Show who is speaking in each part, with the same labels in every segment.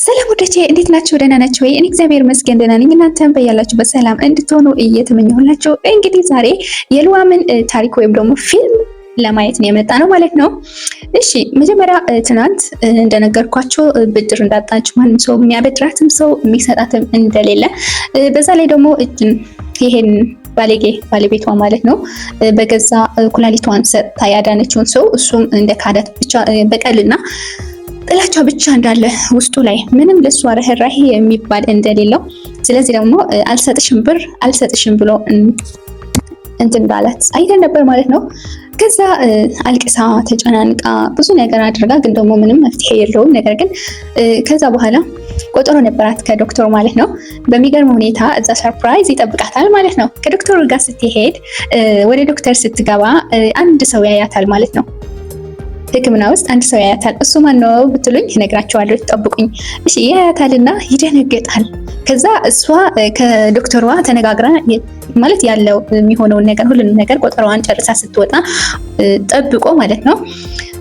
Speaker 1: ሰላም ወዳጄ እንዴት ናችሁ? ደህና ናችሁ ወይ? እኔ እግዚአብሔር ይመስገን ደህና ነኝ። እናንተም በያላችሁበት ሰላም እንድትሆኑ እየተመኘሁላችሁ እንግዲህ ዛሬ የልዋምን ታሪክ ወይም ደግሞ ፊልም ለማየት ነው የመጣ ነው ማለት ነው። እሺ መጀመሪያ ትናንት እንደነገርኳቸው ብድር እንዳጣች ማንም ሰው የሚያበድራትም ሰው የሚሰጣትም እንደሌለ በዛ ላይ ደግሞ ይሄን ባለጌ ባለቤቷ ማለት ነው በገዛ ኩላሊቷን ሰጥታ ያዳነችውን ሰው እሱም እንደ ካዳት ብቻ በቀልና ጥላቻ ብቻ እንዳለ ውስጡ ላይ ምንም ለሷ ርህራሄ የሚባል እንደሌለው፣ ስለዚህ ደግሞ አልሰጥሽም ብር አልሰጥሽም ብሎ እንትን እንዳላት አይተን ነበር ማለት ነው። ከዛ አልቅሳ ተጨናንቃ ብዙ ነገር አድርጋ ግን ደግሞ ምንም መፍትሄ የለውም። ነገር ግን ከዛ በኋላ ቆጠሮ ነበራት ከዶክተሩ ማለት ነው። በሚገርም ሁኔታ እዛ surprise ይጠብቃታል ማለት ነው። ከዶክተሩ ጋር ስትሄድ ወደ ዶክተር ስትገባ አንድ ሰው ያያታል ማለት ነው። ሕክምና ውስጥ አንድ ሰው ያያታል። እሱ ማን ነው ብትሉኝ እነግራቸዋለሁ፣ ጠብቁኝ። እሺ ያያታልና ይደነግጣል። ከዛ እሷ ከዶክተሯ ተነጋግራ ማለት ያለው የሚሆነውን ነገር ሁሉንም ነገር ቆጠሮዋን ጨርሳ ስትወጣ ጠብቆ ማለት ነው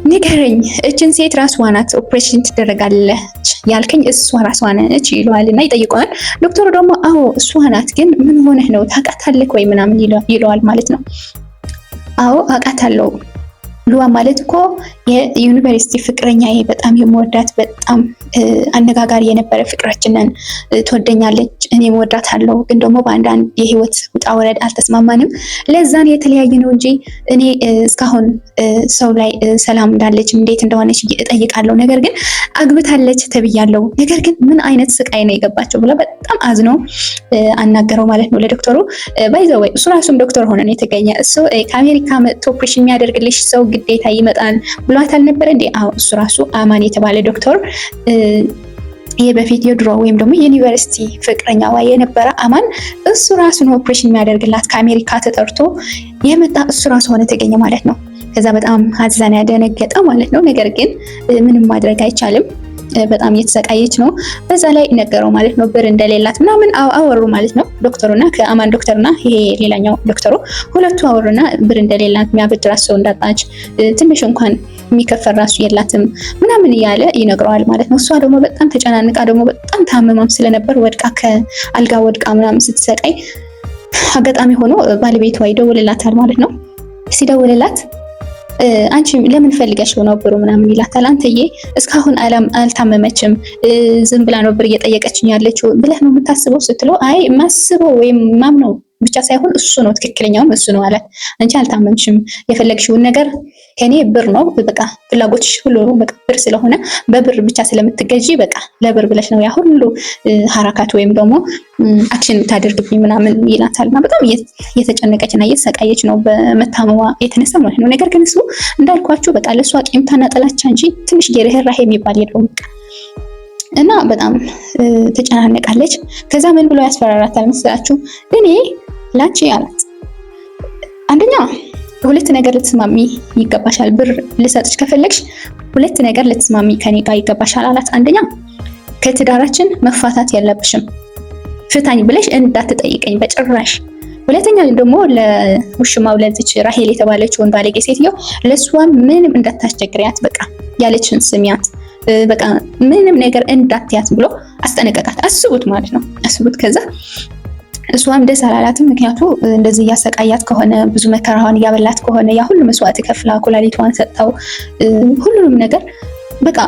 Speaker 1: ንገረኝ፣ እችን ሴት ራሷ ናት ኦፕሬሽን ትደረጋለች ያልከኝ እሷ ራሷ ነች ይለዋል እና ይጠይቀዋል። ዶክተሩ ደግሞ አዎ እሷ ናት፣ ግን ምን ሆነህ ነው ታውቃታለህ ወይ ምናምን ይለዋል ማለት ነው። አዎ አውቃታለሁ፣ ሉዋ ማለት እኮ የዩኒቨርሲቲ ፍቅረኛዬ በጣም የምወዳት በጣም አነጋጋሪ የነበረ ፍቅራችንን ትወደኛለች፣ እኔም እወዳታለሁ። ግን ደግሞ በአንዳንድ የህይወት ውጣ ወረድ አልተስማማንም። ለዛን የተለያየ ነው እንጂ እኔ እስካሁን ሰው ላይ ሰላም እንዳለች እንዴት እንደሆነች እጠይቃለሁ። ነገር ግን አግብታለች ተብያለሁ። ነገር ግን ምን አይነት ስቃይ ነው የገባቸው ብሎ በጣም አዝኖ አናገረው ማለት ነው ለዶክተሩ። By the way እሱ ራሱም ዶክተር ሆነ ነው የተገኘ። እሱ ከአሜሪካ መጥቶ ኦፕሬሽን የሚያደርግልሽ ሰው ግዴታ ይመጣል ብሏት አልነበረ እንዴ? አዎ እሱ ራሱ አማን የተባለ ዶክተር ይሄ በፊት የድሮ ወይም ደግሞ የዩኒቨርሲቲ ፍቅረኛዋ የነበረ አማን እሱ ራሱን ኦፕሬሽን የሚያደርግላት ከአሜሪካ ተጠርቶ የመጣ እሱ ራሱ ሆነ ተገኘ ማለት ነው። ከዛ በጣም አዘነ፣ ያደነገጠ ማለት ነው። ነገር ግን ምንም ማድረግ አይቻልም። በጣም እየተሰቃየች ነው። በዛ ላይ ነገረው ማለት ነው ብር እንደሌላት ምናምን አወሩ ማለት ነው። ዶክተሩና ከአማን ዶክተርና ይሄ ሌላኛው ዶክተሩ ሁለቱ አወሩና ብር እንደሌላት የሚያበድራት ሰው እንዳጣች ትንሽ እንኳን የሚከፈል ራሱ የላትም ምናምን እያለ ይነግረዋል ማለት ነው። እሷ ደግሞ በጣም ተጨናንቃ ደግሞ በጣም ታመማም ስለነበር ወድቃ ከአልጋ ወድቃ ምናምን ስትሰቃይ አጋጣሚ ሆኖ ባለቤቷ ይደውልላታል ማለት ነው። ሲደውልላት አንቺ ለምን ፈልገሽ ነው ብሩ ምናምን ይላታል። አንተዬ እስካሁን አልታመመችም ዝም ብላ ነው ብር እየጠየቀችኝ ያለችው ብለህ ነው የምታስበው ስትለው፣ አይ ማስበው ወይም ማምነው ብቻ ሳይሆን እሱ ነው ትክክለኛውም እሱ ነው አላት። አንቺ አልታመምሽም፣ የፈለግሽውን ነገር ከኔ ብር ነው በቃ ፍላጎትሽ ሁሉ በቃ ብር ስለሆነ በብር ብቻ ስለምትገዢ በቃ ለብር ብለሽ ነው ያ ሁሉ حركات ወይም ደግሞ action የምታደርግብኝ ምናምን ይላታል። እና በጣም እየተጨነቀች እና እየተሰቃየች ነው በመታመሟ የተነሳ ማለት ነው። ነገር ግን እሱ እንዳልኳችሁ በቃ ለእሷ ቂምታና ጥላቻ እንጂ ትንሽ የርህራሄ የሚባል የለውም። እና በጣም ተጨናነቃለች። ከዛ ምን ብሎ ያስፈራራታል መሰላችሁ? እኔ ላንቺ አላት አንደኛ ሁለት ነገር ልትስማሚ ይገባሻል። ብር ልሰጥሽ ከፈለግሽ ሁለት ነገር ልትስማሚ ከኔ ጋር ይገባሻል አላት። አንደኛ ከትዳራችን መፋታት የለብሽም፣ ፍታኝ ብለሽ እንዳትጠይቀኝ በጭራሽ። ሁለተኛ ደግሞ ለውሽማው ለዚች ራሄል የተባለችውን ባለጌ ሴትዮ ለእሷ ምንም እንዳታስቸግሪያት፣ በቃ ያለችን ስሚያት፣ በቃ ምንም ነገር እንዳትያት ብሎ አስጠነቀቃት። አስቡት ማለት ነው፣ አስቡት። ከዛ እሷም ደስ አላላትም። ምክንያቱ እንደዚህ እያሰቃያት ከሆነ ብዙ መከራዋን እያበላት ከሆነ ያ ሁሉ መስዋዕት ከፍላ ኩላሊቷን ሰጥታው ሁሉንም ነገር በቃ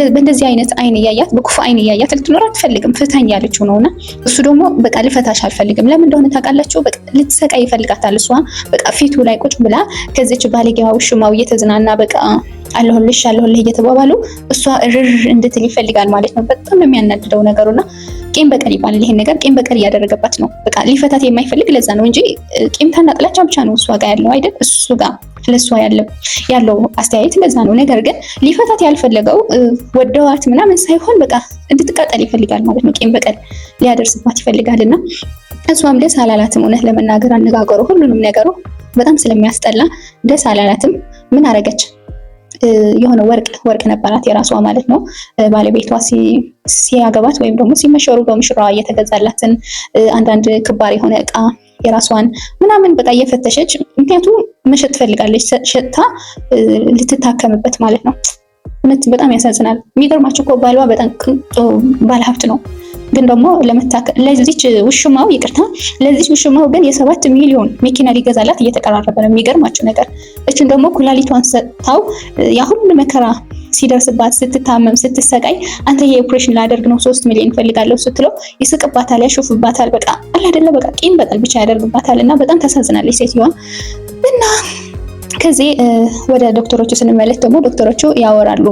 Speaker 1: በእንደዚህ አይነት አይን እያያት በክፉ አይን እያያት ልትኖር አትፈልግም። ፍታኝ ያለችው ነውና እሱ ደግሞ በቃ ልፈታሽ አልፈልግም። ለምን እንደሆነ ታውቃላችሁ? በቃ ልትሰቃይ ይፈልጋታል። እሷ በቃ ፊቱ ላይ ቁጭ ብላ ከዚች ባለጌዋ ውሽማው እየተዝናና በቃ አለሁልሽ አለሁልህ እየተባባሉ እሷ እርር እንድትል ይፈልጋል ማለት ነው። በጣም ነው የሚያናድደው ነገሩና ቂም በቀል ይባላል። ይሄን ነገር ቂም በቀል እያደረገባት ነው። በቃ ሊፈታት የማይፈልግ ለዛ ነው እንጂ ቂምታና ጥላቻ ብቻ ነው እሷ ጋር ያለው አይደል? እሱ ጋር ለእሷ ያለው አስተያየት ለዛ ነው። ነገር ግን ሊፈታት ያልፈለገው ወደዋት ምናምን ሳይሆን በቃ እንድትቃጠል ይፈልጋል ማለት ነው። ቂም በቀል ሊያደርስባት ይፈልጋል እና እሷም ደስ አላላትም። እውነት ለመናገር አነጋገሩ፣ ሁሉንም ነገሩ በጣም ስለሚያስጠላ ደስ አላላትም። ምን አረገች? የሆነ ወርቅ ወርቅ ነበራት የራሷ ማለት ነው። ባለቤቷ ሲያገባት ወይም ደግሞ ሲመሸሩ በሙሽራዋ እየተገዛላትን አንዳንድ ክባር የሆነ እቃ የራሷን ምናምን በቃ እየፈተሸች፣ ምክንያቱም መሸጥ ትፈልጋለች፣ ሸጥታ ልትታከምበት ማለት ነው። እውነት በጣም ያሳዝናል። የሚገርማችሁ እኮ ባሏ በጣም ቅንጡ ባለሀብት ነው። ግን ደግሞ ለዚች ውሽማው ይቅርታ፣ ለዚች ውሽማው ግን የ7 ሚሊዮን መኪና ሊገዛላት እየተቀራረበ ነው። የሚገርማችሁ ነገር እችን ደግሞ ኩላሊቷን ሰጥታው ያ ሁሉ መከራ ሲደርስባት ስትታመም ስትሰቃይ፣ አንተ የኦፕሬሽን ላደርግ ነው 3 ሚሊዮን እፈልጋለሁ ስትለው ይስቅባታል፣ ያሾፍባታል። በቃ አለ አይደለ በቃ ቂም በቀል ብቻ ያደርግባታል። እና በጣም ታሳዝናለች ሴትዮዋ። እና ከዚህ ወደ ዶክተሮቹ ስንመለስ ደግሞ ዶክተሮቹ ያወራሉ።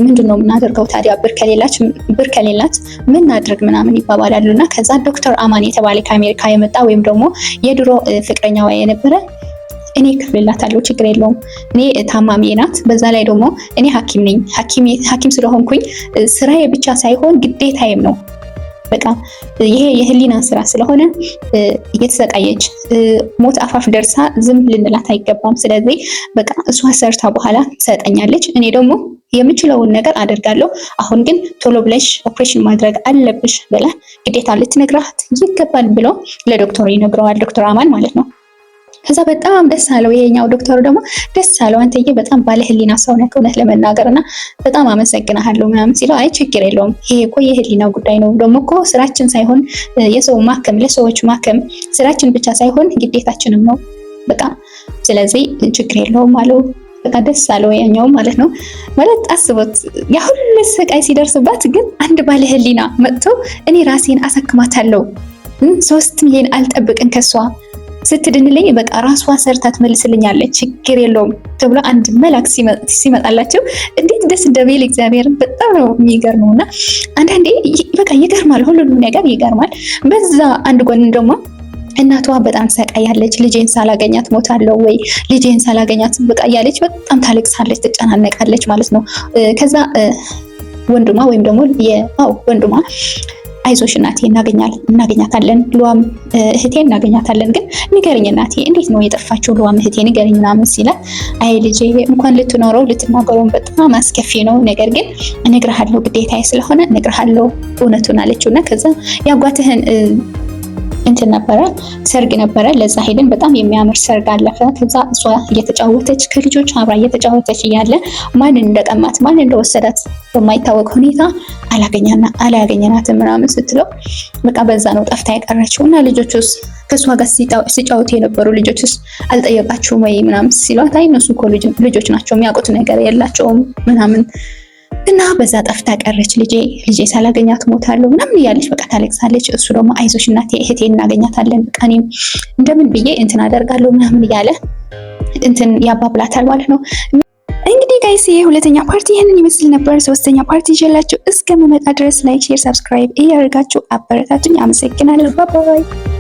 Speaker 1: ምንድን ነው የምናደርገው ታዲያ ብር ከሌላት ምን እናድርግ ምናምን ይባባላሉ። እና ከዛ ዶክተር አማን የተባለ ከአሜሪካ የመጣ ወይም ደግሞ የድሮ ፍቅረኛዋ የነበረ እኔ እከፍልላታለሁ፣ ችግር የለውም። እኔ ታማሚ ናት። በዛ ላይ ደግሞ እኔ ሐኪም ነኝ። ሐኪም ስለሆንኩኝ ስራዬ ብቻ ሳይሆን ግዴታዬም ነው። በቃ ይሄ የህሊና ስራ ስለሆነ እየተሰቃየች ሞት አፋፍ ደርሳ ዝም ልንላት አይገባም። ስለዚህ በቃ እሷ ሰርታ በኋላ ትሰጠኛለች፣ እኔ ደግሞ የምችለውን ነገር አደርጋለሁ። አሁን ግን ቶሎ ብለሽ ኦፕሬሽን ማድረግ አለብሽ ብላ ግዴታ ልትነግራት ይገባል ብሎ ለዶክተሩ ይነግረዋል። ዶክተር አማን ማለት ነው። ከዛ በጣም ደስ አለው። ይሄኛው ዶክተሩ ደግሞ ደስ አለው። አንተዬ በጣም ባለ ህሊና ሰው ነህ እውነት ለመናገር እና በጣም አመሰግናለሁ ምናምን ሲለው፣ አይ ችግር የለውም፣ ይሄ እኮ የህሊና ጉዳይ ነው። ደግሞ እኮ ስራችን ሳይሆን የሰው ማከም ለሰዎች ማከም ስራችን ብቻ ሳይሆን ግዴታችንም ነው። በቃ ስለዚህ ችግር የለውም አለው። በቃ ደስ አለው ያኛው ማለት ነው። ማለት አስቡት፣ ያ ሁሉ ስቃይ ሲደርስባት ግን አንድ ባለ ህሊና መጥቶ እኔ ራሴን አሳክማታለሁ፣ 3 ሚሊዮን አልጠብቅም ከሷ፣ ስትድንልኝ በቃ ራሷ ሰርታ ትመልስልኛለች፣ ችግር የለውም ተብሎ አንድ መልአክ ሲመጣላቸው እንዴት ደስ እንደሚል እግዚአብሔርን በጣም ነው የሚገርመው። እና አንዳንዴ በቃ ይገርማል፣ ሁሉንም ነገር ይገርማል። በዛ አንድ ጎን ደግሞ እናቷ በጣም ሰቃያለች። ልጄን ሳላገኛት ሞታለሁ ወይ ልጄን ሳላገኛት በቃ እያለች በጣም ታለቅሳለች፣ ትጨናነቃለች ማለት ነው። ከዛ ወንድሟ ወይም ደግሞ ወንድሟ አይዞሽ እናቴ እናገኛታለን፣ ልዋም እህቴ እናገኛታለን፣ ግን ንገርኝ እናቴ እንዴት ነው የጠፋችው ልዋም እህቴ ንገርኝ ምናምን ሲላት፣ አይ ልጄ እንኳን ልትኖረው ልትናገረውን በጣም አስከፊ ነው፣ ነገር ግን እነግርሃለሁ፣ ግዴታዬ ስለሆነ እነግርሃለሁ እውነቱን አለችው። እና ከዛ ያጓትህን እንትን ነበረ፣ ሰርግ ነበረ። ለዛ ሄደን በጣም የሚያምር ሰርግ አለፈ። ከዛ እሷ እየተጫወተች ከልጆች አብራ እየተጫወተች እያለ ማን እንደቀማት ማን እንደወሰዳት በማይታወቅ ሁኔታ አላገኘናትም ምናምን ስትለው፣ በቃ በዛ ነው ጠፍታ የቀረችው። እና ልጆቹስ ከእሷ ጋር ሲጫወቱ የነበሩ ልጆችስ አልጠየቃችሁም ወይ ምናምን ሲሏት፣ አይ እነሱ እኮ ልጆች ናቸው፣ የሚያውቁት ነገር የላቸውም ምናምን፣ እና በዛ ጠፍታ ቀረች ልጄ፣ ልጄ ሳላገኛት ሞታለሁ ምናምን እያለች በቃ ታለቅሳለች። እሱ ደግሞ አይዞሽ እናቴ እህቴ እናገኛታለን፣ በቃ እኔም እንደምን ብዬ እንትን አደርጋለሁ ምናምን እያለ እንትን ያባብላታል ማለት ነው። እንግዲህ guys ይሄ ሁለተኛ part ይህንን ይመስል ነበር። ሶስተኛ part ይዤላችሁ እስከምመጣ ድረስ like፣ share፣ subscribe እያደረጋችሁ አበረታቱኝ። አመሰግናለሁ። Bye bye።